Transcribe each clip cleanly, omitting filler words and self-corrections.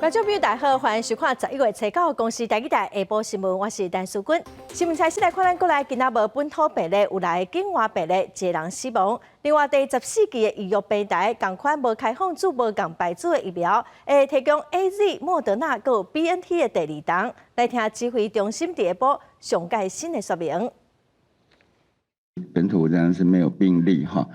觀眾朋友大家好，歡迎收看11月初九公視台語台下晡新聞，我是陳淑君。新聞開始來看，咱國內今仔無本土病例，有來境外病例，一個人死亡。另外，第14期的預約平台，仝款無開放注無仝牌子的疫苗，會提供 AZ、莫德納佮 BNT 的第二筒。來聽指揮中心佇下晡上蓋新的說明。本土當然是沒有病例哈，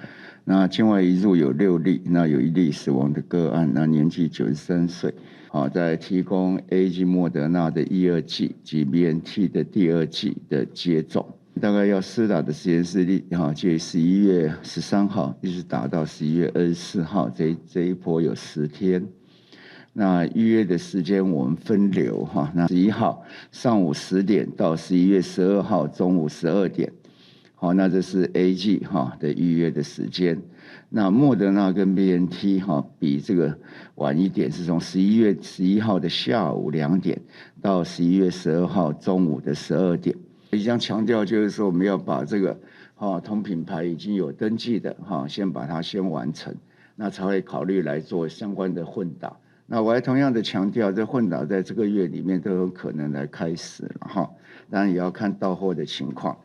那境外移入有六例，那有一例死亡的個案，那年紀93歲。好，在提供 AZ 莫德納的一二劑及 BNT 的第二劑的接種，大概要施打的時間是哈，介11月13號一直打到11月24號，這一波有10天。那預約的時間我們分流哈，那11號上午10點到11月12號中午12點，好，那這是 AZ 哈的預約的時間。那莫德納跟 BNT 哈比這個晚一點，是從11月11號的下午2點到11月12號中午的12點。一樣強調就是說，我們要把這個哈同品牌已經有登記的哈，先把它先完成，那才會考慮來做相關的混打。那我還同樣的強調，這混打在這個月裡面都有可能來開始了哈，當然也要看到貨的情況。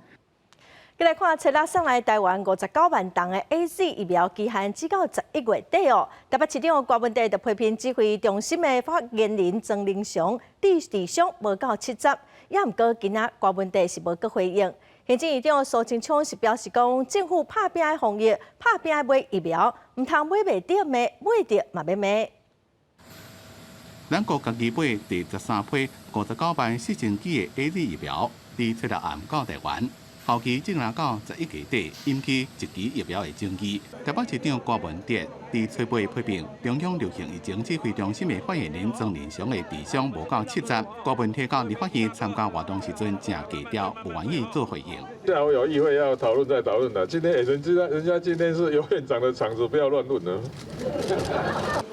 繼來看，初六送來台灣59萬筒的 AZ 疫苗期限只到11月底哦。台北市長柯文哲就批評指揮中心的發言人莊人祥智商無夠70，也毋過今仔柯文哲是無閣回應。行政院長蘇貞昌是表示講，政府拍拚愛防疫，拍拚愛買疫苗，毋通買袂著罵，買著嘛欲罵。咱國家己買第13批59萬4千劑的 AZ 疫苗，佇初六暗到台灣。效期只若到11月底，引起一期疫苗的爭議。台北市長柯文哲佇初八批評中央流行疫情指揮中心的發言人莊人祥的智商無夠70。柯文哲到立法院參加活動時陣，誠低調，無願意做回應。下午有議會要討論再討論啦。今天人家今天是游院長的場子，不要亂問了。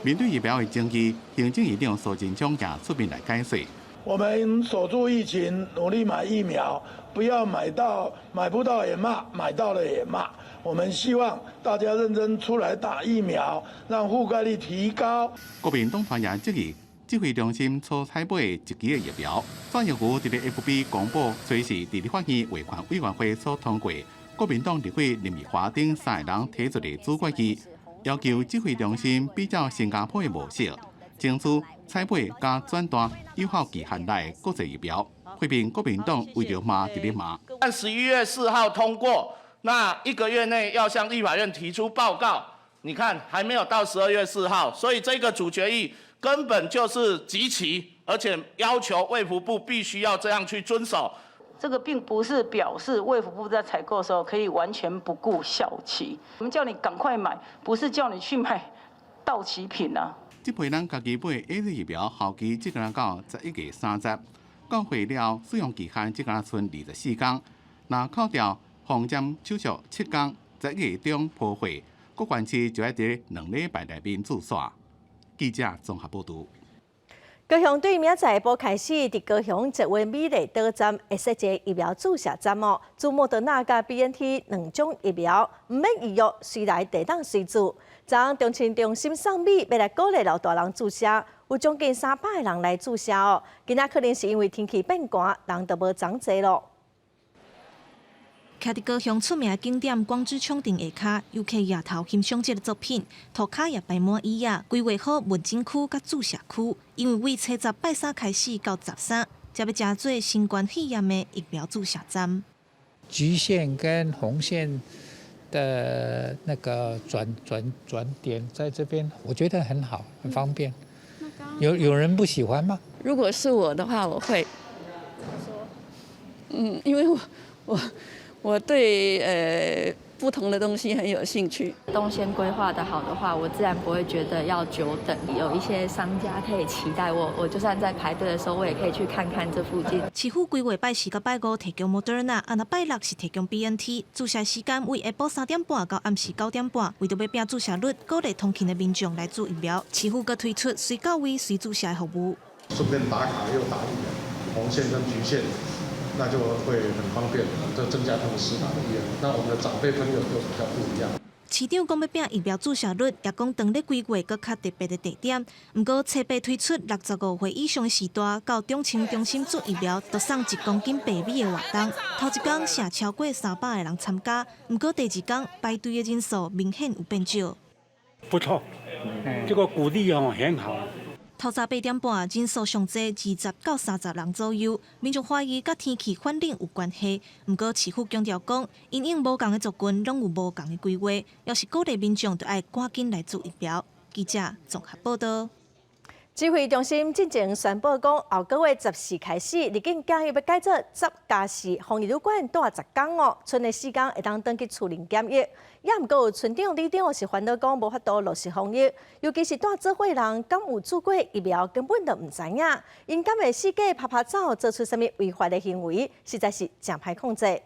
面對疫苗的爭議，行政院長蘇貞昌也出面來解說。我們守住疫情，努力買疫苗，不要買到買不到也罵，買到了也罵。我們希望大家認真出來打疫苗，讓覆蓋率提高。國民黨團也質疑指揮中心所採買一期的疫苗，蔡英文佇咧 FB 公布，隨時佇立法院衛權委員會所通過，國民黨立委林奕華等三个人提出的擬決議，要求指揮中心比照新加坡的模式，爭取採買佮轉單有效期限內國際疫苗，批評國民黨為著罵佇咧罵。按11月4號通過，那一個月內要向立法院提出報告。你看，還沒有到12月4號，所以這個擬決議根本就是逾期，而且要求衛福部必須要這樣去遵守。這個並不是表示衛福部在採購的時候可以完全不顧效期。我們叫你趕快買，不是叫你去買到期品啊。這批咱家己買 AZ 疫苗，效期只敢到11月30，到貨了使用期限只敢賰24天。若扣掉封針手續7天，11月中鋪貨，各縣市就愛佇2禮拜內面注射。記者綜合報導。高雄對明仔載下晡開始，佇高雄捷運美麗島站會設置疫苗注射站哦，注莫德納佮 BNT 兩種疫苗，毋免預約，隨來就當隨注。昨昏中嶔中心送米，欲來鼓勵老大人注射，有將近300個人來注射哦。今仔可能是因為天氣變寒，人就無仝濟咯。徛佇高雄出名的景點廣之涌町下跤，遊客額頭欣賞這个作品，塗跤也擺滿椅仔，規劃好問診區佮注射區。因為為初十拜三開始到十三，才欲成做新冠肺炎的疫苗注射站。橘線跟紅線的那個轉點在這邊，我覺得很好，很方便。有人不喜歡嗎？如果是我的話，我會。因為我對不同的東西很有興趣。動線規劃得好的話，我自然不會覺得要久等。有一些商家可以期待我，我就算在排隊的時候，我也可以去看看這附近。市府規劃拜四佮拜五提供 Moderna，啊若拜六是提供 BNT。注射時間為下晡3點半到暗時9點半，為著欲拼注射率，鼓勵通勤的民眾來注疫苗。市府閣推出隨到位隨注射的服務。順便打卡又打疫苗，紅線跟橘線，那就會很方便，就增加他們施打的意願。那我們的長輩朋友就比較不一樣。市長講欲拚疫苗注射率，也講當咧規劃閣較特別的地點。毋過，初八推出65歲以上的序大到中清中心注疫苗，就送1公斤白米的活動。頭一工成超過300個人參加，毋過第二工排隊的人數明顯有變少。不錯，這個鼓勵哦很好。透早8點半，人數上濟20到30人左右，民眾懷疑佮天氣反冷有關係。毋過市府強調講，因應無仝的族群攏有無仝的規劃，猶是鼓勵民眾著愛趕緊來注疫苗。記者綜合報道。指揮中心進前宣布講，後個月14開始，入境檢疫欲改做10+4，防疫旅館蹛10工哦，賰的4工會當轉去厝內檢疫。也毋過有村長、里長是煩惱講無法度落實防疫，尤其是蹛做伙人敢有注過疫苗，根本就毋知影，𪜶敢會四界趴趴走，做出啥物違法的行為，實在是誠歹控制。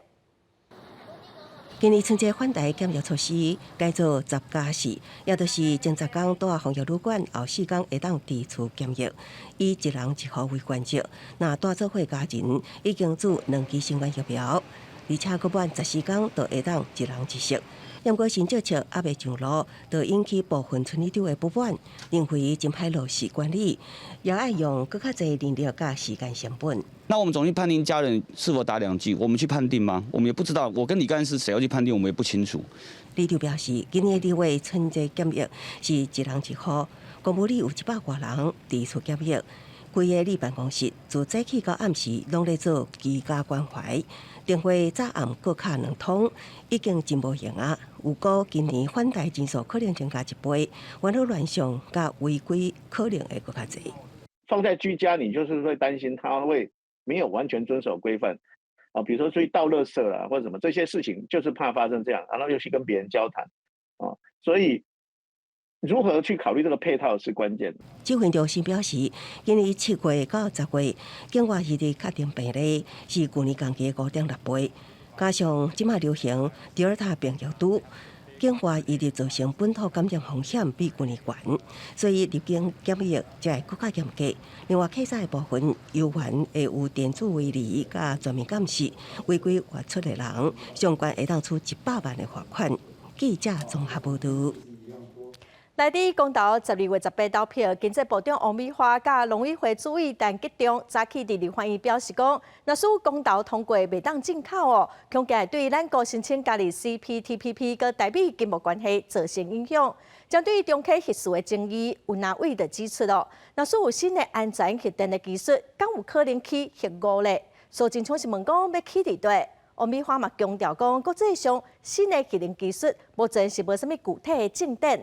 今年春節返台檢疫措施改做10+4，也就是前10工蹛防疫旅館，後4工會當佇厝檢疫，以一人一戶為原則。若蹛做伙家人已經注兩劑新冠疫苗，而且閣滿14工，就會當一人一室。毋過新政策猶未上路，就引起部分村里長的不滿，認為真歹落實管理，也愛用閣較濟人力佮時間成本。那我們總去判定家人是否打兩劑，我們去判定嗎？我們也不知道。我跟李幹事誰要去判定，我們也不清楚。里長表示，今年二月春節檢疫是一人一戶，公埔里有100外人佇厝檢疫。規个里辦公室自早起到暗時攏咧做居家關懷，電話早暗閣敲兩通，已經真無閒啊。預估今年返台人數可能增加一倍，玩樂亂象佮違規可能會閣較濟。放在居家，你就是會擔心他會沒有完全遵守規範啊，比如說出去倒垃圾啦，或者什麼這些事情，就是怕發生這樣，然後又去跟別人交談啊，所以如何去考慮這個配套是關鍵。指揮中心表示，今年7月到10月，境外移入確診病例是舊年同期5.6倍，加上這馬流行德爾塔變異株，境外移入造成本土感染風險比舊年懸，所以入境檢疫才會閣較嚴格。另外，客載的部分猶原會有電子圍籬佮全面監視，違規外出的人，上懸會當處100萬的罰款。記者綜合報導。來佇公投12月18投票，經濟部長王美花佮農委會主委陳吉仲早起佇立法院表示講，若使公投通過袂當進口哦，恐驚會對咱國申請加入 CPTPP 佮台美經貿關係造成影響。針對中核核四的爭議，有藍委就指出哦，若使有新的安全核電的技術，敢有可能起核五咧？蘇貞昌是問講欲起佇佗？王美花嘛強調講，國際上新的核能技術目前是無啥物具體的進展。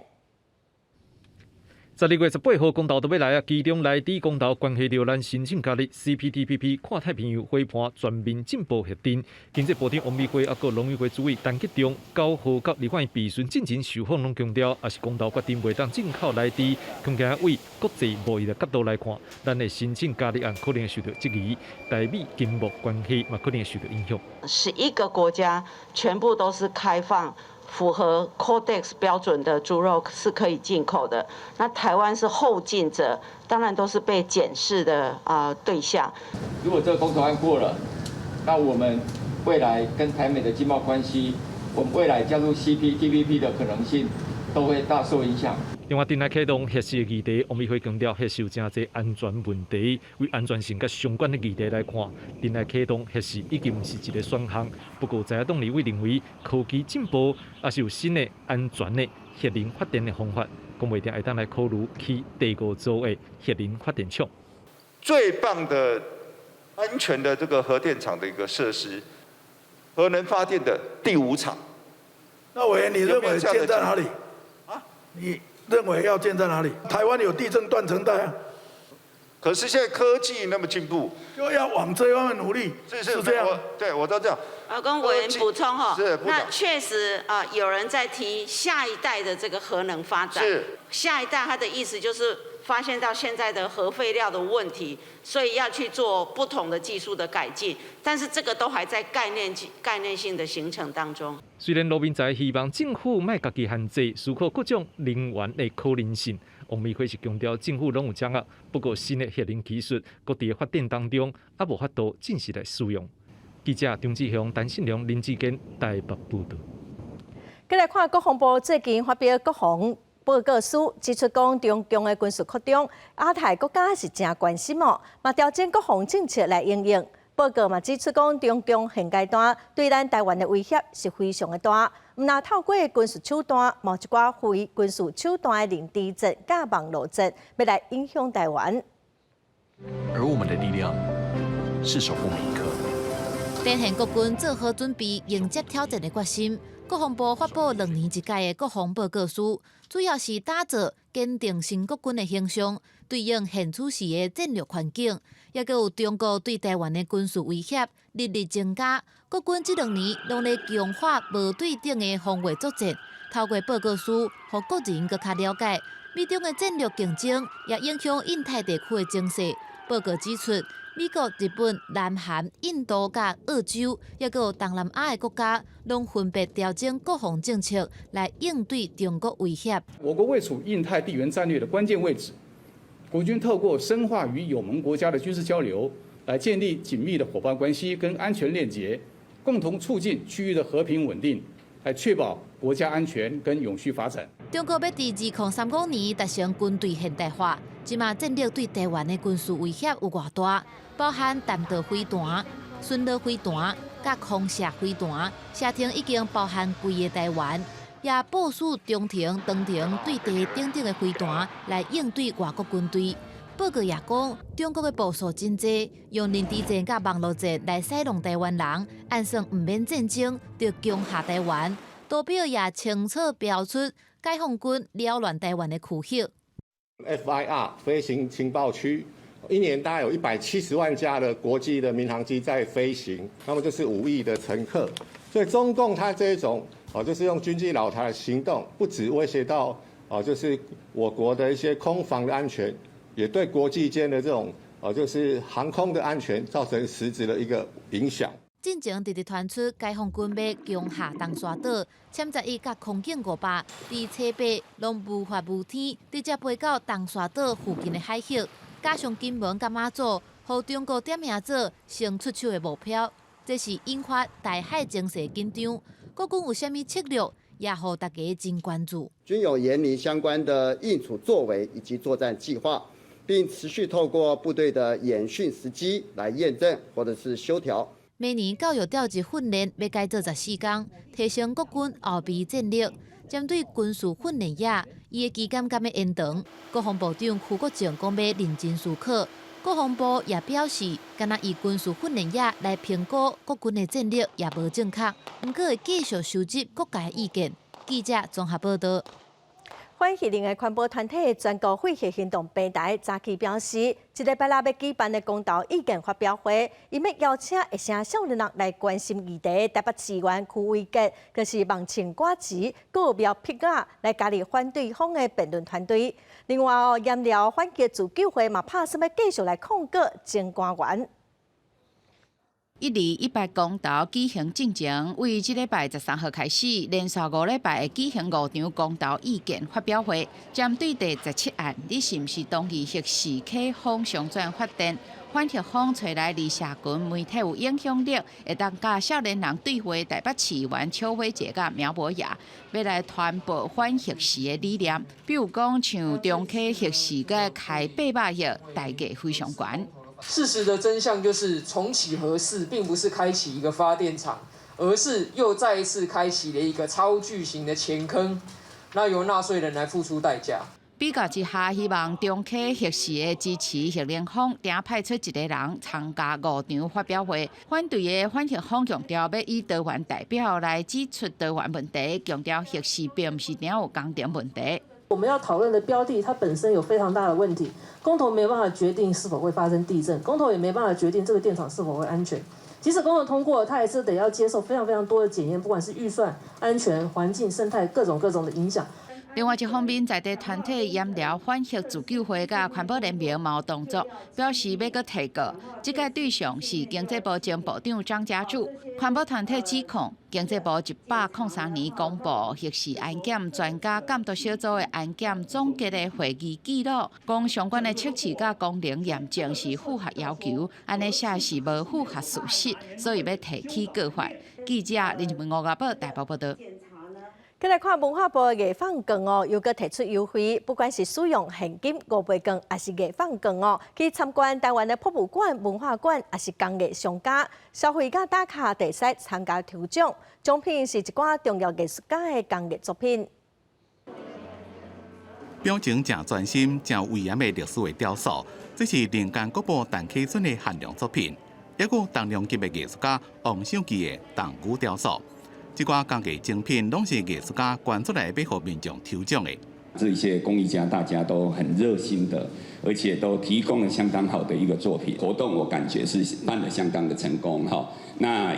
12月18號公投就欲來啊，其中來佇公投關係著咱申請加入 CPTPP 跨太平洋夥伴全面進步協定。經濟部長王美花抑閣農委會主委陳吉仲9號到立法院備詢進前受訪攏強調，若是公投決定袂當進口來佇，恐驚對國際貿易的角度來看，咱的申請加入案可能會受到質疑，台美經貿關係嘛可能會受到影響。11個國家全部都是開放。符合 Codex 標準的豬肉是可以進口的，那台灣是後進者，當然都是被檢視的啊對象。如果這個公投案過了，那我們未來跟台美的經貿關係，我們未來加入 CPTPP 的可能性都會大受影響。另外，陣來啟動核四的議題，王美花強調核四有誠濟安全問題，為安全性佮相關的議題來看，陣來啟動核四已經毋是一個選項。不過，在野黨立委認為科技進步，抑是有新的安全的核能發電的方法，講袂定會當來考慮起第五座的核能發電廠。最棒的安全的這個核電廠的一個設施，核能發電的第五廠。那委員，你認為建在哪裡？啊？你認為要建在哪裡？台灣有地震斷層帶啊。可是現在科技那麼進步，就要往這方面努力。是是這樣。對，我都這樣。我跟委員補充哈，那確實啊，有人在提下一代的這個核能發展。下一代，他的意思就是發現到現在的核廢料的問題，所以要去做不同的技術的改進。但是這個都還在概念性的形成當中。雖然羅明才希望政府莫共家己限制，思考各種能源的可能性。王美花是強調政府攏有掌握，不過新的核能技術，閣佇發展當中，猶無法度正式來使用。記者張志雄、陳信良、林志堅台北報導。閣來看國防部最近發表國防報告書，指出講中共的軍事擴張，亞太國家是誠關心哦，嘛調整國防政策來因應。報告嘛指出講，中共現階段對咱台灣的威脅是非常的大，毋但透過軍事手段，嘛有一寡非軍事手段的認知戰佮網路戰，欲來影響台灣。而我們的力量是守護每一刻。展現國軍做好準備迎接挑戰的決心。國防部發布2年一屆的國防報告書，主要是打造堅定新國軍的形象，對應現此時的戰略環境，抑閣有中國對台灣的軍事威脅日日增加。國軍這兩年攏咧強化無對等的防衛作戰，透過報告書，予國人閣較了解美中的戰略競爭，也影響印太地區的情勢。報告指出，美國、日本、南韓、印度佮澳洲，抑閣有東南亞的國家，攏分別調整國防政策來應對中國威脅。我國位處印太地緣戰略的關鍵位置，國軍透過深化與友盟國家的軍事交流，來建立緊密的夥伴關係跟安全鏈接，共同促進區域的和平穩定，來確保國家安全跟永續發展。中國欲佇2035年達成軍隊現代化，這馬戰略對台灣的軍事威脅有偌大，包含彈道飛彈、巡邏飛彈、佮空射飛彈，射程已經包含規个台灣，也部署中程、長程對地等等的飛彈來應對外國軍隊。報告也講，中國的步數真濟，用認知戰佮網路戰來洗弄台灣人，按算毋免戰爭就攻下台灣。圖表也清楚標出解放軍擾亂台灣的區域。 FIR 飛行情報區，一年大概有170萬架的國際的民航機在飛行，那麼就是5億的乘客。所以中共它這種哦，就是用軍機擾台的行動，不止威脅到哦，就是我國的一些空防的安全，也對國際間的這種哦，就是航空的安全造成實質的一個影響。進前直直傳出解放軍欲攻下東沙島，殲十一佮空警500，佇初八攏無法無天，直接飛到東沙島附近的海域，加上金門佮馬祖，予中國點名做先出手的目標，這是引發台海情勢緊張。國軍有啥物策略，也予大家真關注。均有研擬相關的應處作為以及作戰計劃，並持續透過部隊的演訓時機來驗證或者是修調。每年教育調集訓練欲改做14工，提升國軍後備戰力。針對軍事訓練營，伊的期間敢欲延長？國防部長邱國正講欲認真思考。國防部也表示，干焦以軍事訓練營來評估國軍的戰力也無正確，毋過會繼續收集各界意見。記者綜合報道。反核能的環保團體全國廢核行動平台早起表示，這禮拜六欲舉辦的公投意見發表會，𪜶欲邀請一聲少年人來關心議題。台北市議員邱威杰，就是望穿歌詞，閣有苗碧雅來加入反對方的辯論團隊。另外哦，鹽寮反核自救會嘛拍算欲繼續來控告前官員。 1·2·100公投舉行進前，為這禮拜13號開始，連續5禮拜會舉行五場公投意見發表會，針對第17案，你是毋是同意核四啟放上轉發電？反核方揣來佇社群媒體有影響力，會當佮少年人對話台北市議員邱威杰佮苗博雅，欲來傳播反核四的理念，比如講像中溪核四佮開800億，代價非常懸。事實的真相就是，重啟核四並不是開啟一個發電廠，而是又再一次開啟了一個超巨型的錢坑，那由納稅人來付出代價。比較之下，希望重啟核四的支持核能方，定派出一個人參加五場發表會。反對的反核方強調，欲以多元代表來指出多元問題，強調核四並毋是定有工程問題。我們要討論的標的，它本身有非常大的問題。公投沒有辦法決定是否會發生地震，公投也沒辦法決定這個電廠是否會安全。即使公投通過，它還是得要接受非常非常多的檢驗，不管是預算、安全、環境、生態各種各種的影響。另外一方面，在地團體鹽寮反核自救會佮環保聯盟嘛有動作，表示欲閣提告。這屆對象是經濟部前部長張家柱。環保團體指控經濟部103年公布核四安檢專家監督小組的安檢總結的會議記錄，講相關的測試佮功能驗證是符合要求，按呢寫是無符合事實，所以欲提起告發。記者林文吳阿寶台北報道。來看文化部的藝放券哦，又閣提出優惠，不管是使用現金五倍券，抑是藝放券哦，去參觀台灣的博物館、文化館，抑是工藝商家，消費佮打卡就會使參加抽獎，獎品是一寡重要藝術家的工藝作品。表情誠專心、誠威嚴的歷史的雕塑，這是人間國寶陳啟春的限量作品，抑閣重量級的藝術家王守基的銅牛雕塑。這寡工藝精品攏是藝術家捐出來，欲予民眾抽獎的。這些工藝家大家都很熱心的，而且都提供了相當好的一個作品。活動我感覺是辦得相當的成功哈。那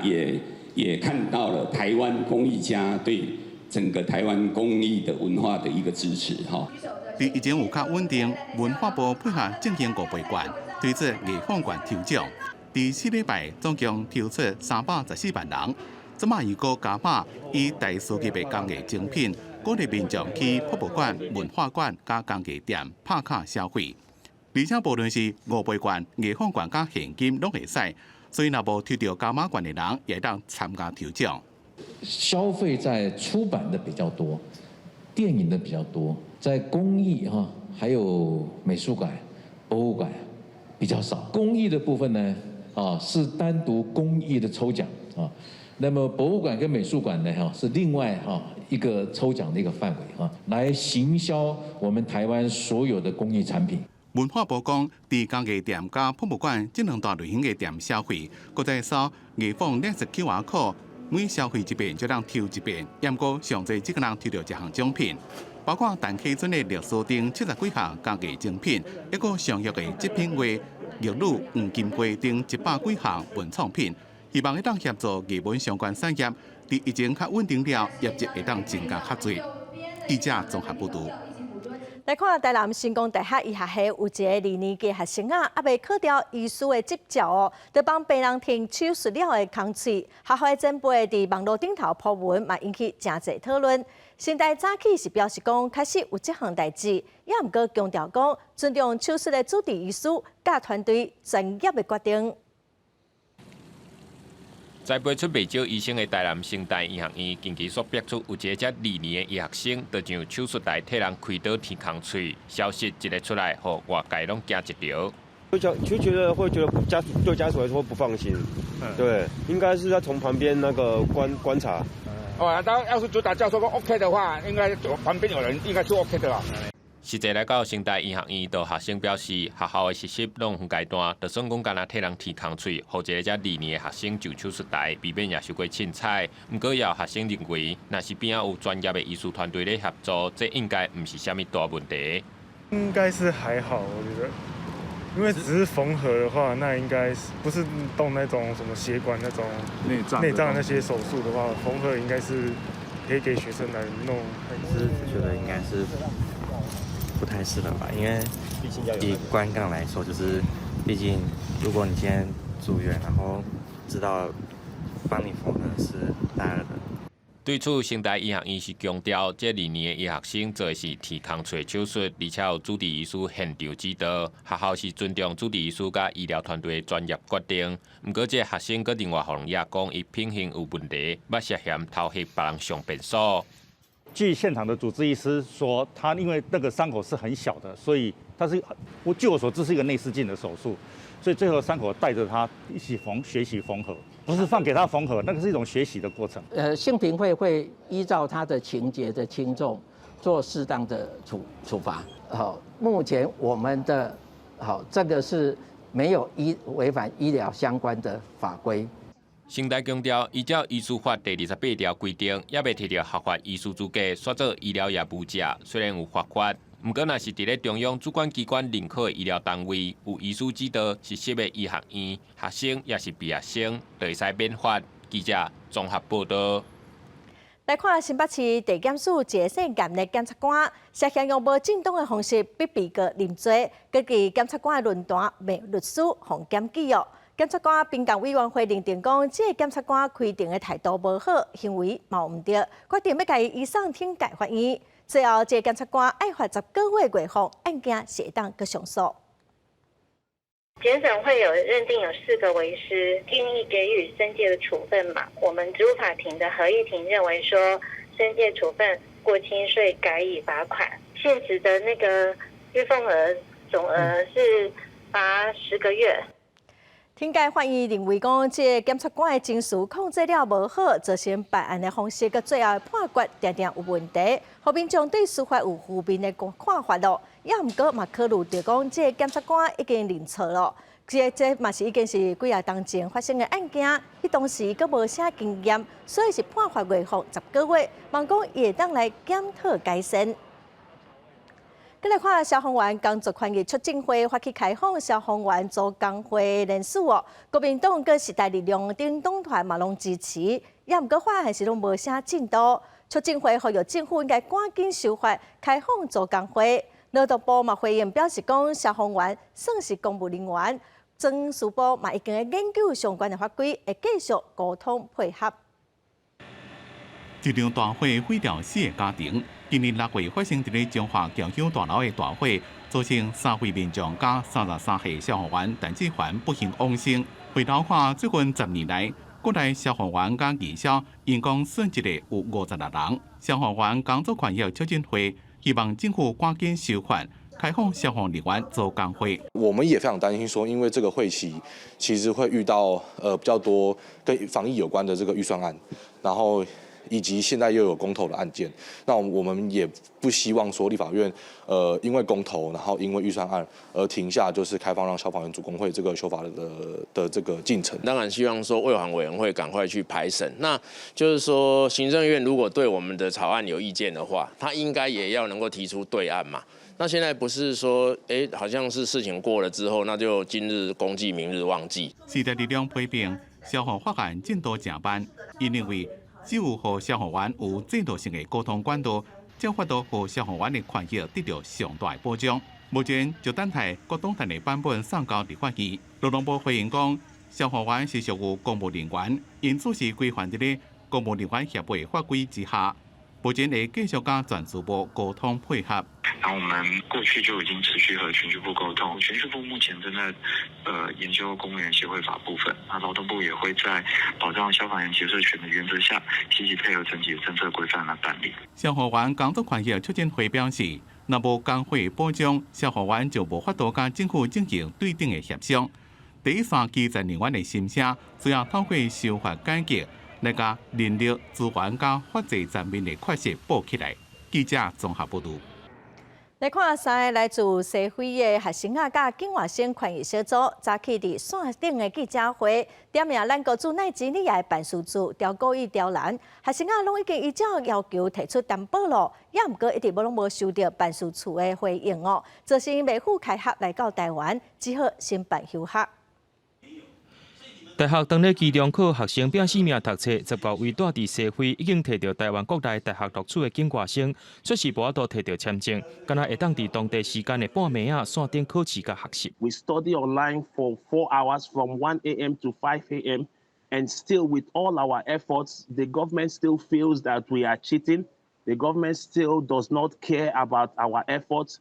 也看到了台灣工藝家對整個台灣工藝的文化的一個支持哈。佇疫情有較穩定，文化部配合振興五倍券推出藝放券抽獎，佇四禮拜總共抽出314萬人。這擺又閣加碼，以大師級的工藝精品，鼓勵民眾去博物館、文化館佮工藝店拍卡消費。而且無論是五倍券、藝放券佮現金攏會使，所以若無抽著加碼券的人，也會當參加抽獎。消費在出版的比較多，電影的比較多，在工藝哈，還有美術館、博物館比較少。工藝的部分呢，啊是單獨工藝的抽獎啊。那麼博物館跟美術館呢，哈是另外哈一個抽獎的一個範圍哈，來行銷我們台灣所有的工藝產品。文化部講，佇工藝店佮博物館這兩大類型的店消費，閣再掃藝坊綠色 QR code，每消費一遍就通抽一遍，毋過上濟只會當抽著一項獎品，包括陳啟春的歷史頂70幾項工藝精品，抑閣上約的織品畫、玉女黃金龜等100幾項文創品。希望會當協助藝文相關產業，佇疫情較穩定了，業績會當增加較濟。記者綜合報導。來看台南成功大學醫學系有一个二年級學生啊，猶未考著醫師的執照哦，就幫病人停手術了的空喙。學校的前輩佇網路頂頭 po 文，嘛引起誠濟討論。成大早起是表示講，確實有這項代誌，也毋過強調講，尊重手術的主治醫師佮團隊專業的決定。栽培出袂少醫生的台南成大醫學院，近期煞爆出有一个才二年的醫學生，就上手術台替人開刀填空喙，消息一个出來，予外界攏驚一趒。就覺得會覺得家屬對家屬來說不放心，對，應該是要從旁邊那個觀察。哦，當要是主刀教授說 OK 的話，應該旁邊有人應該是 OK 的啦。實際來到成大醫學院，就學生表示，學校的實習攏分階段，就算講干焦替人填空喙，予一个才二年的學生上手術台，避免也受過凊彩。毋過也有學生認為，若是邊仔有專業的醫師團隊咧協助，這應該毋是啥物大問題。應該是還好，我覺得，因為只是縫合的話，那應該是不是動那種什麼血管那種內臟內臟那些手術的話，縫合應該是可以給學生來弄。是覺得應該是不太適合吧，因為以觀感來說，就是畢竟如果你今天住院，然後知道幫你縫合是大二的。對此，成大醫學院是強調，這二年的醫學生做的是填空喙手術，而且有主治醫師現場指導，學校是尊重主治醫師佮醫療團隊的專業決定。毋過，這個學生閣另外予人也講，伊品行有問題，捌涉嫌偷翕別人上便所。據現場的主治醫師說，他因為那個傷口是很小的，所以他是我據我所知是一個內視鏡的手術，所以最後傷口帶着他一起縫學習縫合，不是放給他縫合，那個是一種學習的過程。性平會依照他的情節的輕重做適當的處罰。好，目前我們的好這個是沒有違反醫療相關的法規。成大強調，依照醫師法第28條規定，猶未提著合法醫師資格，煞做醫療業務者，雖然有罰款，毋過若是佇咧中央主管機關認可的醫療單位，有醫師指導實習的醫學院學生，抑是畢業生，就會使免罰。記者綜合報導。來看新北市地檢署一个姓嚴的檢察官，涉嫌用無正當的方式逼被告認罪，根據檢察官的論斷，罵律師予檢舉哦。檢察官評鑑委員會認定講，這个檢察官開庭的態度無好，行為嘛毋對，決定欲共伊移送懲戒法院。最後，這个檢察官愛罰10個月月俸，案件是會當閣上訴。檢審會有認定有四個違失，建議給予申誡的處分嘛？我們主法庭的合議庭認為說，申誡處分過輕，所以改以罰款。現職的那個預俸額總額是罰10個月。天界法院認為講，這个檢察官的情緒控制了無好，造成辦案的方式佮最後的判決定定有問題，予民眾對司法有負面的看法咯。也毋過嘛，考慮著講，這个檢察官已經認錯咯。這這嘛是已經是幾仔冬前發生的案件，彼當時閣無啥經驗，所以是判罰月鳳10個月，望講伊會當來檢討改善。閣來看消防員工作權益促進會發起開放消防員組工會聯署哦，國民黨佮時代力量等黨團嘛攏支持，也毋過法案是攏無啥進度。促進會呼籲政府應該趕緊修法開放組工會。勞動部嘛回應表示講，消防員算是公務人員，人事部嘛已經研究相關的法規，會繼續溝通配合。一場大火毀掉四个家庭。今年6月發生佇咧彰化僑鄉大樓的大火，造成三位民眾佮33歲消防員陳志凡不幸往生。回頭看最近10年來，國內消防員佮義消因公損失的有56人。消防員工作權益促進會希望政府趕緊修法，開放消防人員組工會。我們也非常擔心，說因為這個會期其實會遇到比較多跟防疫有關的這個預算案，然後以及現在又有公投的案件，那我們也不希望說立法院，因為公投，然後因為預算案而停下，就是開放讓消防員組工會這個修法的這個進程。當然希望說衛環委員會趕快去排審，那就是說行政院如果對我們的草案有意見的話，他應該也要能夠提出對案嘛。那現在不是說，哎，好像是事情過了之後，那就今日公祭，明日忘記。時代力量批評消防法案進度誠慢，𪜶認為只有予消防員有制度性的溝通管道，才有法度予消防員的權益得著上大的保障。目前就等待各黨團的版本送交立法院。勞動部回應講，消防員是屬於公務人員，因此是規範佇咧公務人員協會法規之下。目前會繼續佮人事部溝通配合。然後我們過去就已經持續和銓敘部溝通，銓敘部目前正在研究公務員協會法部分，那勞動部也會在保障消防員結社權的原則下，積極配合整體的政策規範來辦理。消防員工作權益促進會表示，若無工會保障，消防員就無法度佮政府進行對等的協商。第一線基層人員的心聲，需要透過修法改革來共人力資源佮法制層面的缺失補起來。記者綜合報導。來看三个來自西非的學生仔佮境外生權益小組，早起佇線頂的記者會，點名咱國駐奈及利亞的辦事處刁故意刁難，學生仔攏已經依照要求提出擔保咯，也毋過一直無攏無收著辦事處的回應哦，造成袂赴開學來到台灣，只好申辦休學。大學當咧期中考，學生拼死命讀冊，19位蹛佇西非已經提著台灣國內大學錄取的境外生，卻是無法度提著簽證，敢若會當佇當地時間的半暝仔線頂考試佮學習。 We study online for 4 hours from 1 a.m. to 5 a.m. and still with all our efforts, the government still feels that we are cheating. The government still does not care about our efforts.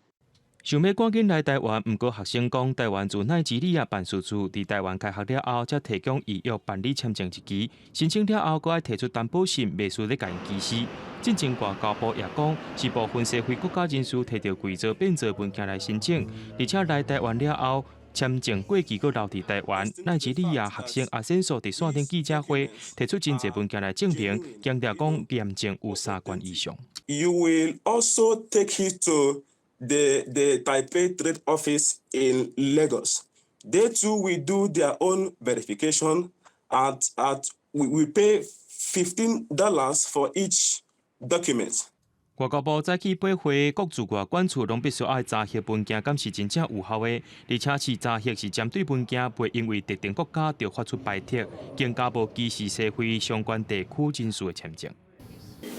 想欲趕緊來台灣，毋過學生講，台灣駐奈及利亞辦事處佇台灣開學了後，才提供預約辦理簽證一期，申請了後，閣愛提出擔保信，袂輸咧共𪜶歧視。進前外交部也講，是部分西非國家人士提著偽造變造文件來申請，而且來台灣了後，簽證過期閣留佇台灣。奈及利亞學生阿森索佇線頂記者會提出真濟文件來證明，強調講驗證有三關以上。 You will also take it to the Taipei Trade Office in Lagos. They too will do their own verification at we pay $15 for each document. 外交部早起八會，各駐外館處攏必須愛查核文件，敢是真正有效的，而且是查核是針對文件，袂因為特定國家就發出排斥，更加無歧視西非相關地區人士的簽證。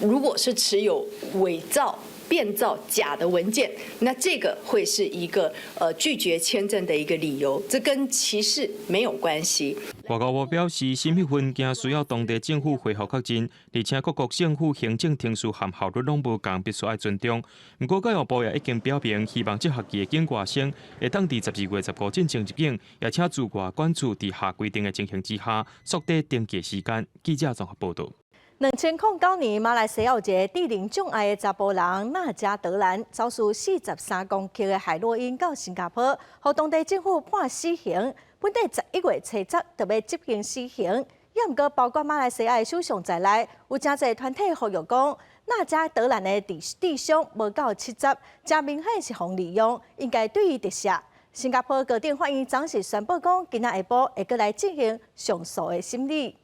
如果是持有偽造、變造假的文件，那這個會是一個拒絕簽證的一個理由，這跟歧視沒有關係。外交部表示，審核文件需要當地政府回覆確認，而且各國政府行政程序和效率攏無仝，必須愛尊重。毋過教育部也已經表明，希望這學期的境外生會當佇12月15進前入境，也請駐外館處佇下規定的情形之下，縮短登記時間。記者綜合報導。2009年，馬來西亞有一个智能障礙的查埔人納加德蘭，走私43公克的海洛因到新加坡，予當地政府判死刑。本底11月初十就欲執行死刑，也毋過包括馬來西亞的首相在內，有誠濟團體呼籲講，納加德蘭的智商無夠70，誠明顯是予利用，應該對伊特赦。新加坡高等法院昨昏宣布講，今仔下晡會閣來進行上訴的審理。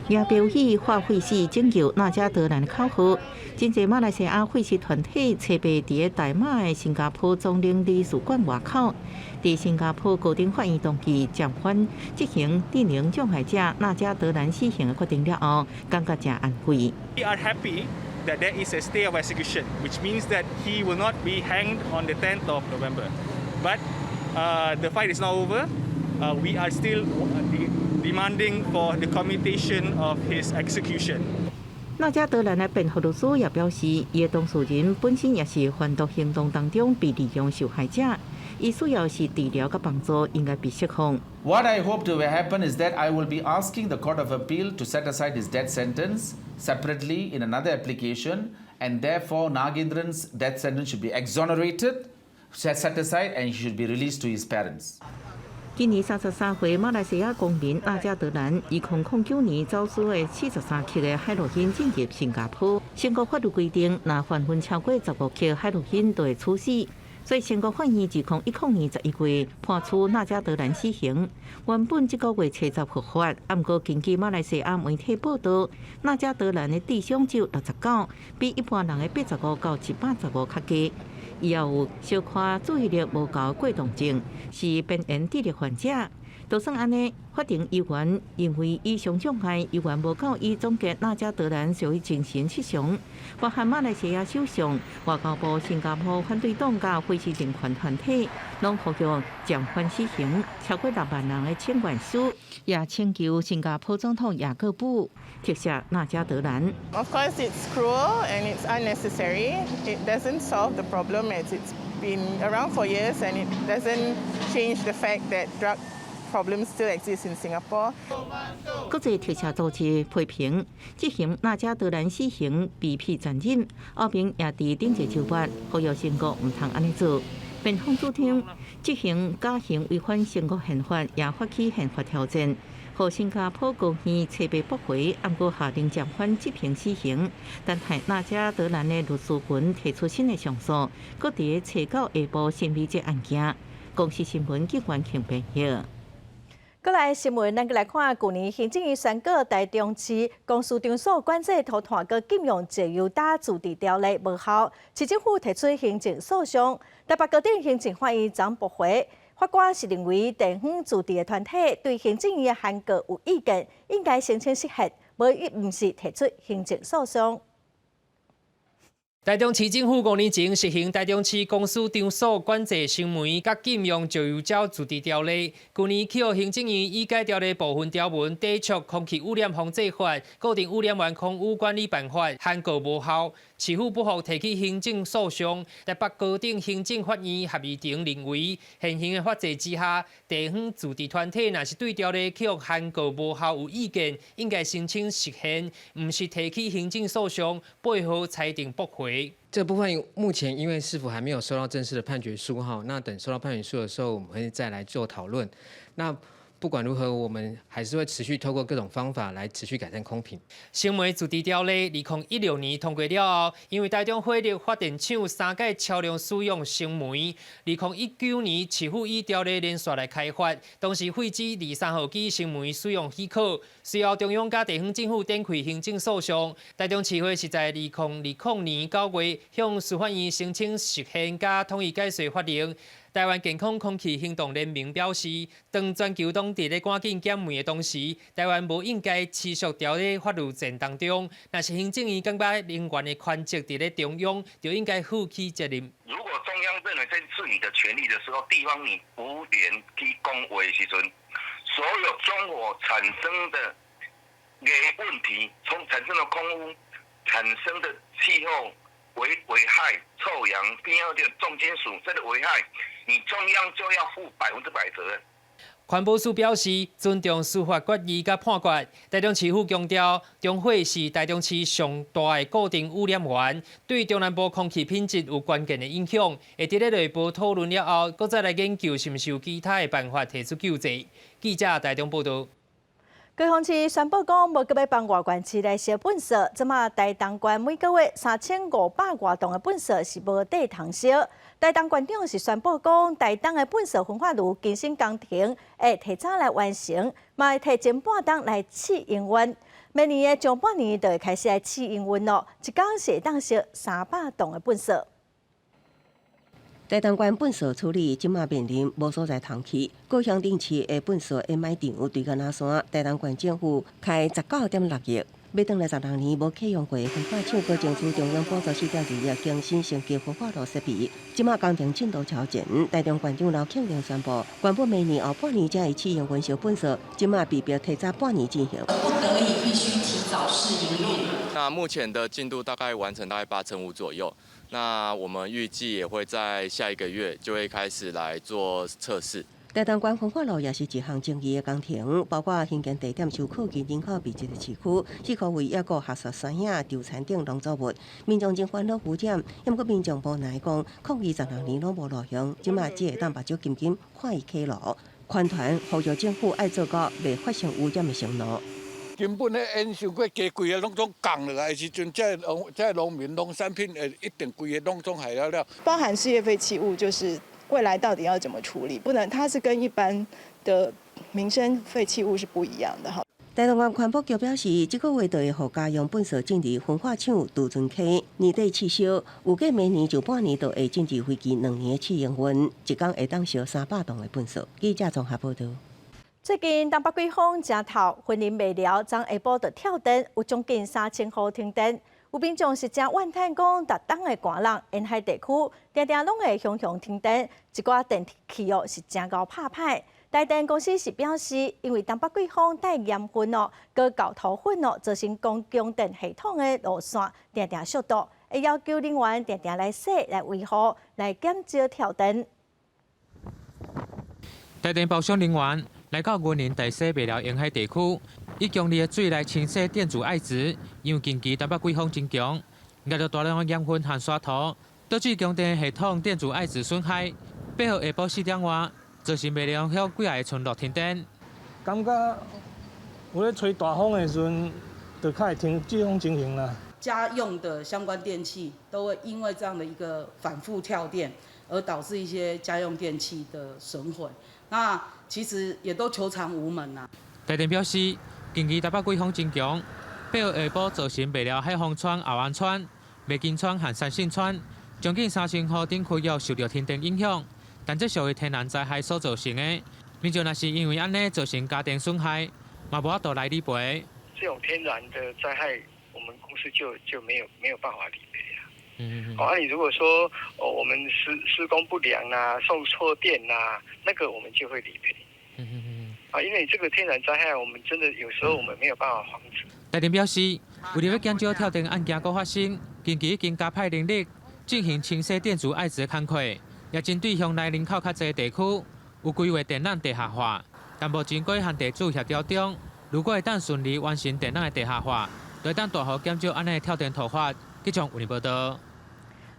也標起化廢死拯救納加德蘭的口號，真濟馬來西亞廢死團體齊備佇咧大馬的新加坡總領理事館外口，佇新加坡高等法院同意暫緩執行智能障礙者納加德蘭死刑的決定了後，感覺誠安慰。 We are happy that there is a stay of execution, which means that he will not be hanged on the 10th of November. But the fight is not over. We are still demanding for the commutation of his execution. 納加德蘭的辯護律師也表示，伊的當事人本身也是販毒行動當中被利用受害者，伊需要是治療佮幫助，應該被釋放。 What I hope to happen is that I will be asking the Court of Appeal to set aside his death sentence separately in another application, and therefore Nagaenthran's death sentence should be exonerated, set aside, and he should be released to his parents. 今年33歲馬來西亞公民納加德蘭，2009年走私的43克的海洛因進入新加坡。新國法律規定，若販運超過15克海洛因，就會處死。所以，新國法院2010年11月判處納加德蘭死刑。原本這個月初十伏法，毋過根據馬來西亞媒體報道，納加德蘭的智商只有69，比一般人的85到115較低。伊也有小可注意力無夠過動症，是邊緣智力患者。就算按呢，法庭猶原認為以上障礙猶原無夠以終結納加德蘭屬於精神失常。包含馬來西亞首相、外交部、新加坡反對黨佮廢死人權團體，攏呼籲暫緩死刑。超過6萬人的請願書，也請求新加坡總統雅各布特赦納加德蘭。 Of course, it's cruel and it's unnecessary. It doesn't solve the problem as it's been around for years, and it doesn't change the fact that drug problems still exist in Singapore. 國際特赦組織批評執行納加德蘭死刑卑鄙殘忍，歐盟也佇頂個週末呼籲新國毋通按呢做。辯方主張執行絞刑違反新國憲法，也發起憲法挑戰，予新加坡高院初步駁回，毋過下令暫緩執行死刑。但係納加德蘭的律師群提出新的上訴，閣佇初九下晡審理這案件。公視新聞記者慶編譯。閣來新聞，咱閣來看，舊年行政院宣告台中市公司場所管制塗炭閣禁用石油焦自治條例無效，市政府提出行政訴訟，台北高等行政法院昨駁回。法官是認為地方自治的團體對行政院的函告有意見，應該申請釋憲，無伊毋是提出行政訴訟。台中市政府5年前實行台中市公司場所管制生煤佮禁用石油焦自治條例，舊年去予行政院以該條例部分條文抵觸空氣污染防治法、固定污染源空污管理辦法，函告無效，市府不服提起行政訴訟。台北高等行政法院合議庭認為，現行的法制之下，地方自治團體若是對條例去予函告無效有意見，應該申請釋憲，毋是提起行政訴訟，背後裁定駁回。這部分目前因為市府還沒有收到正式的判決書哈，那等收到判決書的時候，我們會再來做討論。那不管如何，我們還是會持續透過各種方法來持續改善空品。生煤自治條例2016年通過了後，因為台中火力發電廠三改超量使用生煤，2019年市府以條例連續來開罰，當時廢止23號機生煤使用許可，隨後中央佮地方政府展開行政訴訟，台中市會是在2020年9月向司法院申請釋憲佮統一解說法令。台灣健康空氣行動聯盟表示，當全球攏佇咧趕緊減煤的同時，台灣無應該持續牢佇法律戰當中。若是行政院感覺能源的權責佇咧中央，就應該負起責任。如果中央認為這是你的權利的時候，地方你無權去講話的時陣，所有中火產生的問題，從產生的空污、產生的氣候危害、臭氧、變的重金屬這個危害，你中央就要負100%責任。環保署表示尊重司法決議佮判決。台中市府強調，中火是台中市上大的固定污染源，對中南部空氣品質有關鍵的影響。會佇咧內部討論了後，閣再來研究是毋是有其他的辦法提出救濟。記者台中報道。高雄市宣布講，無閣欲幫外縣市來燒糞埽，這馬台東縣每個月3500外噸的糞埽是無地通燒。台東縣長是宣布講，台東的糞埽焚化爐更新工程會提早來完成，嘛會提前半冬來試營運。明年的上半年就會開始來試營運咯，一工是會當燒300噸的糞埽。台東縣糞埽處理這馬面臨無所在通去，高雄鎮市的糞埽掩埋場對糞山，台東縣政府開19.6億，欲轉來16年無啟用過的焚化廠，閣爭取中央補助4.2億更新升級焚化爐設備。這馬工程進度超前，台中縣長劉慶林宣布，原本明年後半年才會試營運燒糞埽，這馬被迫提早半年進行。不得已必須提早試營運。那目前的進度大概完成大概85%左右。那我們預計也會在下一個月就會開始來做測試。台東縣焚化爐也是一項爭議的工程，包括興建地點受靠近人口密集的市區，四箍圍抑閣合作山野、稻田等農作物，民眾真煩惱污染。毋過民眾無奈講，抗議16年攏無路用，這馬只會當目睭金金看伊起爐。環團呼籲政府愛做到袂發生污染的承諾。根本彼煙傷過加，規个攏總降落來的時陣，這農民農產品會一定規个攏總害了了。包含事業廢棄物，就是未來到底要怎麼處理？不能，它是跟一般的民生廢棄物是不一樣的哈。台東縣環保局表示，這個月就會予家用糞埽進入焚化廠貯存區，年底試燒，預計明年上半年就會進入為期2年的試營運，一工會當燒300噸的糞埽。記者綜合報道。最近東北季風誠透，雲林麥寮昨下晡就跳電，有將近3000戶停電。有民眾是誠怨嘆講，逐冬的寒冷，沿海地區定定攏會常常停電，一寡電器哦是誠𠢕拍歹。台電公司是表示，因為東北季風帶鹽分哦，閣厚塗粉哦，造成講供電系統的路線定定縮堵，會要求人員定定來洗、來維護、來減少跳電。台電保養人員來到雲林大溪麥寮沿海地區，以強力的水來清洗電阻愛子，因為近期東北季風真強，夾著大量的鹽分和沙土，導致供電系統電阻愛子損害。8號下晡4點外，造成麥寮鄉幾个村落停電。感覺有咧吹大風的時陣，就較會停這種情形啦。家用的相關電器都會因為這樣的一個反覆跳電，而導致一些家用電器的損毀。那其實也都求償無門啦。台電表示，近期台北季風真強，8號下晡造成麥寮海豐村、後安村、麥金村和三信村將近3000戶頂區域受著停電影響，但這屬於天然災害所造成的。民眾若是因為按呢造成家電損害，嘛無法度來理賠。這種天然的災害，我們公司就沒有辦法理賠啊。哦，啊，你如果說哦，我們施工不良啊，送錯電啊，那個我們就會理賠。啊，因為這個天然災害，我們真的有時候我們沒有辦法防止。台電表示，為了欲減少跳電案件閣發生，近期已經加派人力進行清洗電阻愛子的工課，也針對鄉內人口較濟的地區，有規劃電纜地下化。但目前閣和地主協調中，如果會當順利完成電纜的地下化，就會當大幅減少按呢跳電突發。記者有報道。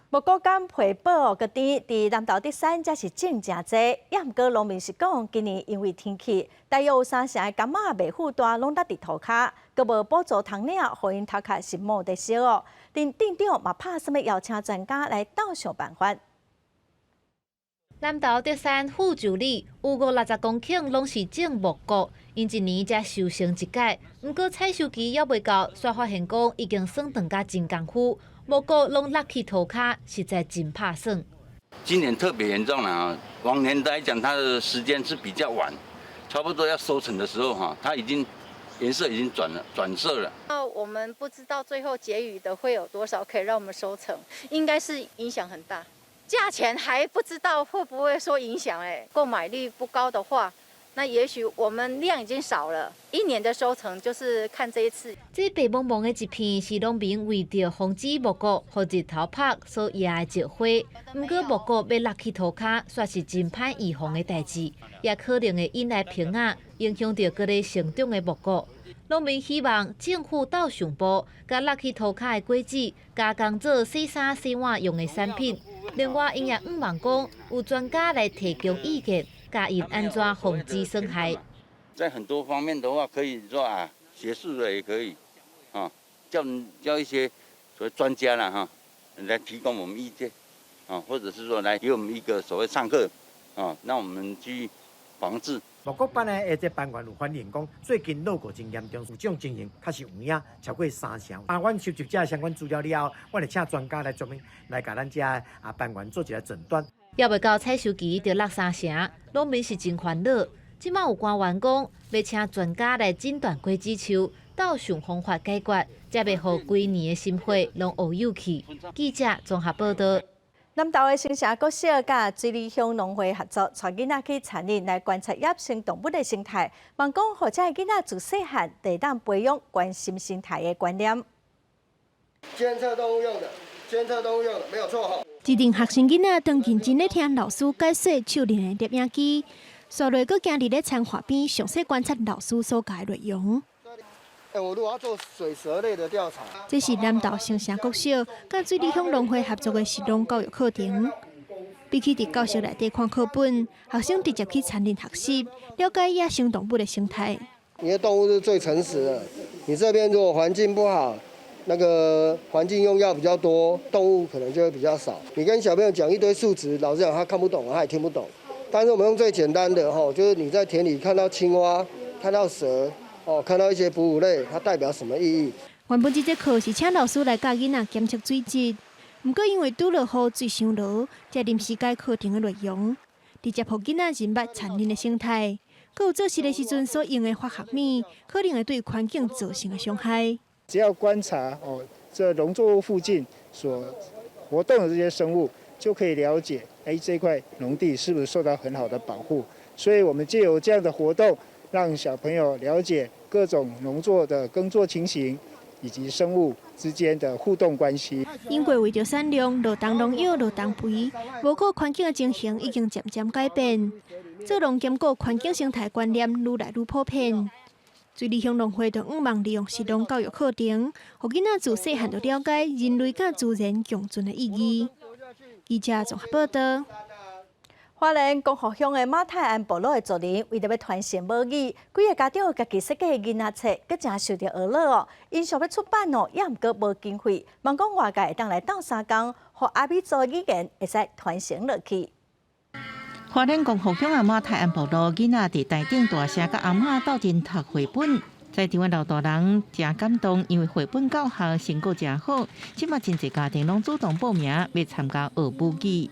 木瓜乾皮薄閣甜，佇南投竹山才是種誠濟。也毋過農民是講，今年因為天氣，大約有三成的柑仔未富大，攏落佇塗跤，閣無補助通領，予𪜶頭殼是無得燒哦。連鎮長嘛拍算欲邀請專家來鬥想辦法。南投竹山富州里有50、60公頃，攏是種木瓜，𪜶一年才收成一擺。毋過採收期猶未到，煞發現講已經霜凍甲真功夫，木瓜攏落去塗跤，實在真拍算。今年特別嚴重啦！往年來講，它的時間是比較晚，差不多要收成的時候哈，它已經顏色已經轉了，轉色了。那我們不知道最後結餘的會有多少可以讓我們收成，應該是影響很大。價錢還不知道會不會說影響，哎，購買力不高的話，那也許我們量已經少了，一年的收成就是看這一次。這白茫茫的一片是農民為著防止牧谷予日頭曬所壓的石花，毋過牧谷欲落去塗跤，煞是真歹預防的代誌，也可能會引來蜂仔，影響著閣咧成長的牧谷。農民希望政府鬥上步，共落去塗跤的果子加工做洗衫洗碗用的產品。另外，𪜶也向望講有專家來提供意見。教𪜶按怎防止損害。在很多方面的話，可以說啊，學術的也可以，啊，叫一些所謂專家啦，哈，來提供我們意見，啊，或者是說來給我們一個所謂上課，啊，讓我們去防治。牧谷斑的這斑原有反映講，最近落雨真嚴重，有這種情形確實有影，超過三成。啊，阮收集這相關資料了後，阮會請專家來專門來共咱這斑原做一個診斷。猶未到採收期就落三成，農民是真煩惱。這馬有官員講，欲請專家來診斷果子樹，鬥想方法解決，才袂予規年的心血攏烏有去。記者綜合報道。南投的新城國小佮水里鄉農會合作，帶囡仔去田裡來觀察野生動物的生態，望講予遮的囡仔自細漢就會當培養關心生態的觀念。監測動物用的，監測動物用的，沒有錯吼。一陣學生囡仔當認真咧聽老師解說手鏈的攝影機，紲落閣行佇咧田塊邊，詳細觀察老師所教的內容。欸，我如果要做水蛇類的調查，這是南投新城國小佮水里鄉農會合作的食農教育課程。比起佇教室內底看課本，學生直接去田裡學習，了解野生動物的生態。因為動物是最誠實的，你這邊如果環境不好，那個環境用藥比較多，動物可能就會比較少。你跟小朋友講一堆數值，老實講他看不懂，他也聽不懂。但是我們用最簡單的吼，就是你在田裡看到青蛙、看到蛇，哦，看到一些哺乳類，它代表什麼意義？原本這節課是請老師來教囡仔檢測水質，毋過因為拄落雨水傷濁，才臨時改課程的內容，直接予囡仔認捌田裡的生態，閣有做實的時陣所用的化學物，可能會對環境造成的傷害。只要觀察哦，這農作物附近所活動的這些生物，就可以了解，哎，這塊農地是不是受到很好的保護？所以，我們借由這樣的活動，讓小朋友了解各種農作的耕作情形，以及生物之間的互動關係。英國為著產量，落重農藥、落重肥，無顧環境的情形已經漸漸改變。做農兼顧環境生態觀念愈來愈普遍。水里鄉農會就向望利用食農教育課程，予囡仔自細漢就了解人類佮自然共存的意義。記者綜合報道。花蓮光復鄉的馬太鞍部落的族人，為著欲傳承母語，幾个家長家己設計的囡仔冊，閣誠受著呵咾哦。𪜶想欲出版哦，也毋過無經費，望講外界會當來鬥相共，予阿美族語言會使傳承落去。花蓮光復鄉的馬太鞍部落囡仔佇台頂大聲佮阿嬤鬥陣讀繪本，在場的老大人誠感動，因為繪本教學成果誠好，這馬真濟家庭攏主動報名欲參加學母語。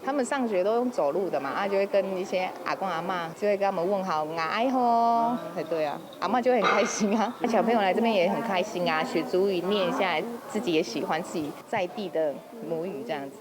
他們上學都用走路的嘛，啊就會跟一些阿公阿嬤就會跟他們問好，𠊎好，哎對啊，阿嬤就會很開心啊，小朋友來這邊也很開心啊，學族語念一下，自己也喜歡自己在地的母語這樣子。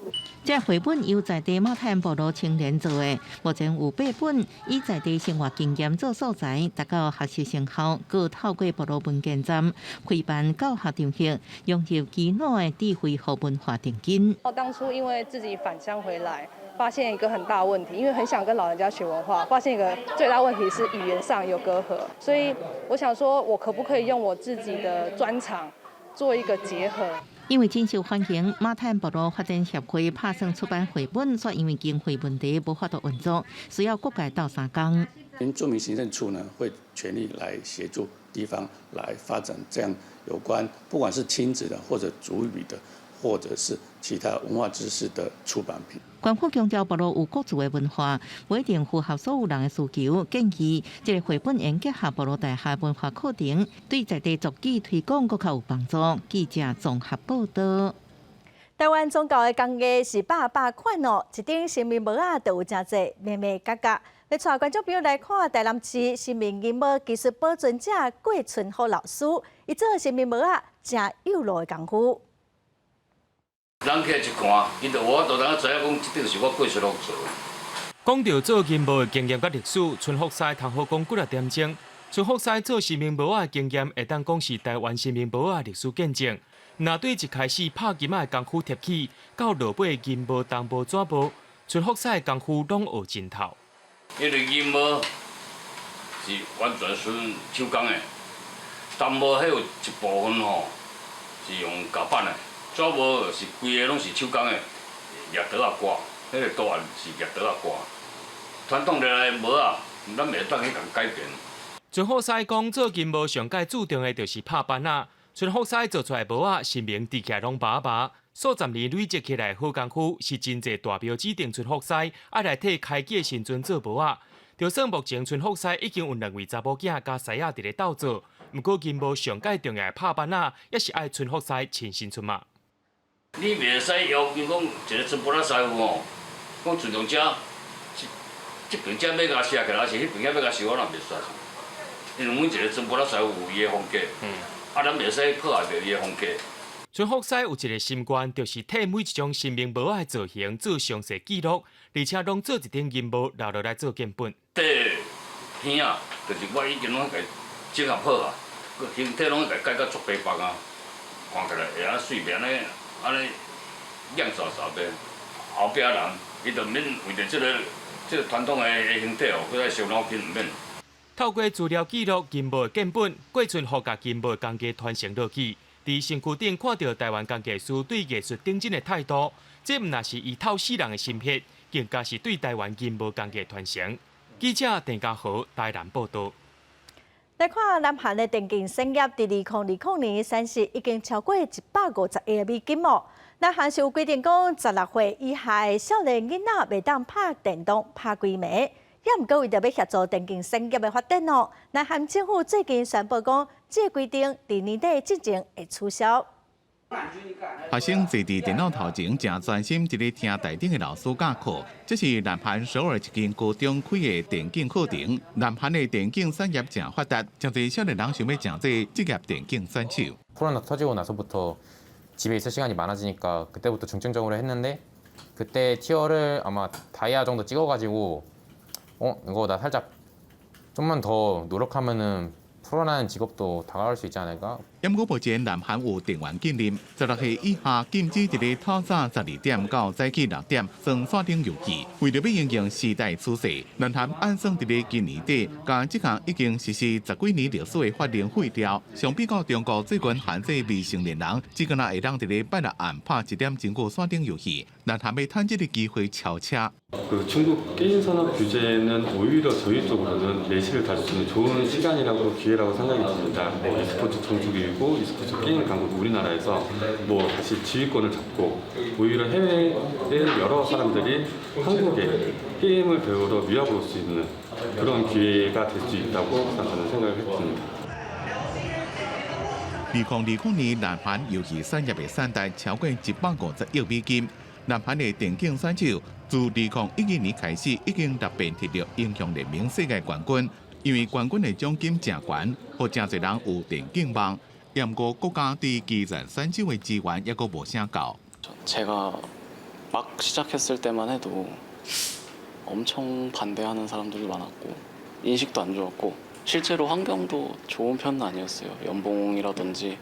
這繪本由在地馬太鞍部落青年做的，目前有八本，以在地生活經驗做素材，達到學習成效，閣透過部落文件站開辦教學場域，融入耆老的智慧和文化定根。我當初因為自己返鄉回來，發現一個很大問題，因為很想跟老人家學文化，發現一個最大問題是語言上有隔閡，所以我想說，我可不可以用我自己的專長做一個結合？因為真受歡迎，馬太鞍部落發展協會拍算出版繪本，卻因為經費問題無法度運作，需要各界鬥相共。原住民行政處呢，會全力來協助地方來發展這樣有關，不管是親子的或者族語的，或者是其他文化知識的出版品。官府強調部落有各自的文化，不一定符合所有人的需求。建議這个繪本應結合部落大學文化課程，對在地族語推廣閣較有幫助。記者綜合報道。台灣宗教的工藝是百百款哦，一頂神明帽仔就有誠濟眉眉角角。欲帶觀眾朋友來看台南市神明銀帽技術保存者郭春福老師，伊做神明帽仔誠幼路的功夫。人起來一看，𪜶就有法度通知影講，這頂是我郭春福做的。講到做銀帽的經驗佮歷史，春福師通好講幾若點鐘。春福師做神明帽仔的經驗，會當講是台灣神明帽仔歷史見證。若對一開始拍金仔的功夫貼起，到落尾銀帽、銅帽、紙帽，春福師的功夫攏學真透。因為銀帽是完全純手工的，銅帽彼有一部分吼是用夾板的，紙帽是規个攏是手工的，鑿刀仔掛，彼個圖案是鑿刀仔掛。傳統落來帽仔，咱袂當去共改變。春福師講，做金帽上蓋注重的就是拍板仔。春福師做出來帽仔，神明戴起來攏白白。數十年累積起來好功夫，是真濟大廟指定春福師愛來替開機的神尊做帽仔。就算目前春福師已經有兩位查某囝佮師仔佇咧鬥做，毋過金帽上蓋重要的拍板仔，也是愛春福師親身出馬。你袂使要求講一個春福仔師傅吼，講自從遮這邊遮欲共寫起來，還是彼邊遐欲共修，我嘛袂使。因為每一個春福仔師傅有伊的風格，啊，咱袂使破壞著伊的風格。春福師有一個心願，就是替每一種神明帽仔的造型做詳細記錄，而且攏做一頂銀帽留落來做建本。這耳仔，就是我已經攏共整合好啊，閣形體攏共改甲足白白啊，看起來會啊媠，袂按呢按呢亮颯颯的。後壁人伊就毋免為著這個傳統的形體哦，閣來傷腦筋，毋免。透過資料記錄金帽的建本，郭春福共金帽工藝傳承落去。佇身軀頂看著台灣工藝師對藝術頂真的態度，這毋但是伊透死人的心血，更加是對台灣金帽工藝傳承。記者鄭家豪台南報導。來看南韓的電競產業，佇2020年產值已經超過150億美金哦。南韓是有規定講，16歲以下的少年囡仔袂當拍電動、拍規暝。也毋過為著欲協助電競產業的發展哦，南韓政府最近宣布講，這個規定佇年底進前會取消。學生坐佇電腦頭前，誠專心佇咧聽台頂的老師教課。這是南韓首爾一間高中開的電競課程。南韓的電競產業誠發達，誠濟少年人想欲成做職業電競選手。 코로나 터지고 나서부터 집에 있을 시간이 많아지니까 그때부터 중점적으로 했는데 그때 tier를 아마 다이아 정도 찍어가지고 어 이거 나 살짝 좀만 더 노력하면은 프로라는 직업도 다가갈 수 있지 않을까? 毋過目前南韓有電玩禁令，16歲以下禁止佇咧透早12點到早起6點耍線頂遊戲。為著欲因應時代趨勢，南韓按算佇咧今年底，共這項已經實施十幾年歷史的法令廢掉。相比較中國最近限制未成年人，只干焦會當佇咧拜六暗拍一點鐘久線頂遊戲，南韓欲趁這个機會超車。 그 중국 게임 산업 규제는 오히려 저희 쪽으로는 내실을 다질 수 있는 좋은 시간이라고 기회라고 생각이 듭니다. 뭐 e스포츠 종주국이고 e스포츠 게임 강국 우리나라에서 뭐 다시 지휘권을 잡고 오히려 해외의 여러 사람들이 한국에 게임을 배우러 유학을 올 수 있는 그런 기회가 될 수 있다고 저는 생각을 했습니다. 2020年，南韓遊戲產業的產值超過150億美金。南韓的電競選手自2012年開始，已經六遍摕著英雄聯盟世界冠軍。因為冠軍的獎金誠懸，予誠濟人有電競夢。毋過國家對基層選手的支援猶閣無啥夠。 제가 막 시작했을 때만 해도 엄청 반대하는 사람들도 많았고 인식도 안 좋았고 실제로 환경도 좋은 편은 아니었어요. 연봉이라든지.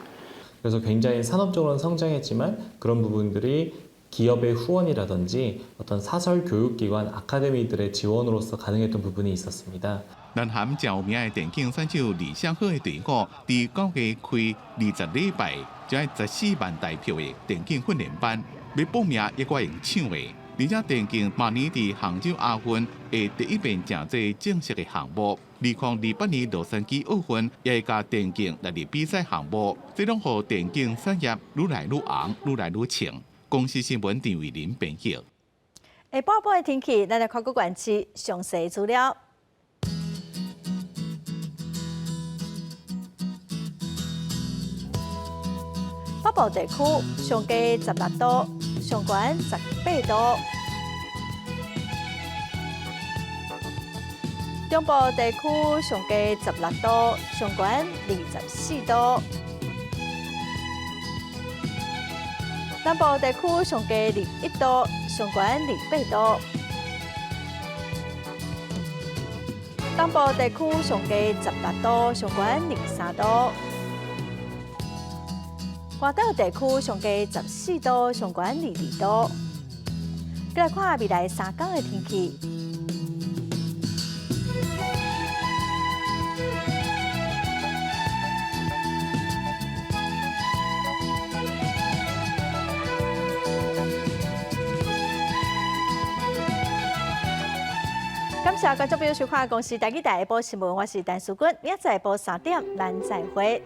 그래서 굉장히 산업적으로는 성장했지만 그런 부분들이 기업의 후원이라든지 어떤 사설 교육기관 아카데미들의 지원으로서 가능했던 부분이 있었습니다. 南韓誠有名的電競選手李相赫的隊伍，佇9月開20禮拜，才愛14萬台票的電競訓練班，欲報名猶閣用搶的。而且電競明年佇杭州亞運會第一遍成做正式的項目。2028年洛杉磯奧運也會共電競納入比賽項目，這攏予電競產業愈來愈紅，愈來愈衝。公視新聞陳慧琳編譯。下晡晡的天氣，咱來看各縣市詳細資料。北部地區上低16度，上懸18度；中部地區上低16度，上懸24度；南部地區上低21度，上懸28度。東部地區上低18度，上懸23度；外島地區上低14度，上懸22度。閣來看未來3工的天氣。感謝觀眾朋友收看《公視台語台》下晡新聞，我是陳淑君，明仔載下晡3點，咱再會。